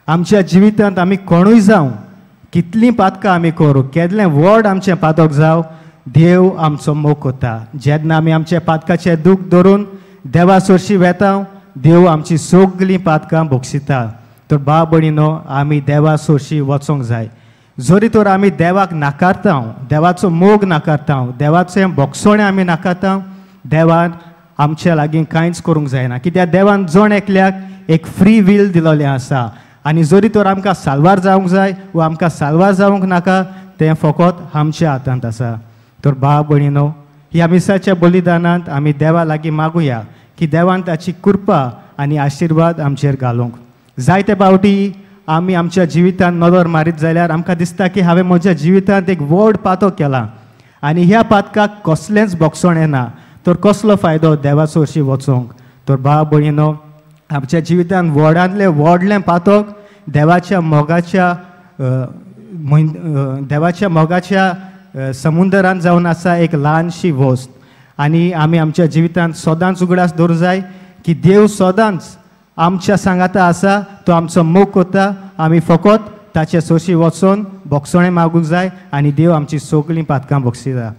आमच्या जिवितांत आमी कोणूय जावं, कितलीं पातकां आमी करूं, केदलें व्हड आमचें पातक जावं, देव आमचो मोग करता. जेन्ना आमी आमच्या पातकाचें दूख धरून देवा सरशी वेता, देव आमची सगळीं पातकां भोगशिता. तर भाव भयणीनो, आमी देवा सरशी वचोंक जाय. जरी तर आमी देवाक नाकारता, देवाचो मोग नाकारता, देवाचें भोगसणें आमी नाकारता, देवान आमच्या लागीं कांयच करूंक जायना. कित्याक देवान जण एकल्याक एक फ्री वील दिलोलें आसा आनी जरी तर आमकां साल्वार जावंक जाय वा आमकां साल्वार जावंक नाका, तें फकत आमच्या हातांत आसा. तर भाव भयणीनो, ह्या मिसाच्या बलिदानांत आमी देवा लागीं मागुया की देवान ताची कृपा आनी आशिर्वाद आमचेर घालूंक. जायते फावटी आमी आमच्या जिवितांत नदर मारीत जाल्यार आमकां दिसता की हांवें म्हज्या जिवितांत एक व्हड पातक केलां आनी ह्या पातकाक कसलेंच भोगसण येना, तर कसलो फायदो देवा सरशी वचोंक. तर भाव भयणीनो, आमच्या जिवितांत व्हडांतलें व्हडलें पातक देवाच्या मोगाच्या देवाच्या मोगाच्या समुंदरांत जावन आसा एक ल्हानशी वस्त. आनी आमी आमच्या जिवितांत सदांच उगडास दवरूंक जाय की देव सदांच आमच्या सांगाता आसा, तो आमचो मोग करता. आमी फकत ताचे सरशी वचोन भोगसणें मागूंक जाय आनी देव आमची सगळीं पातकां भोगशिता.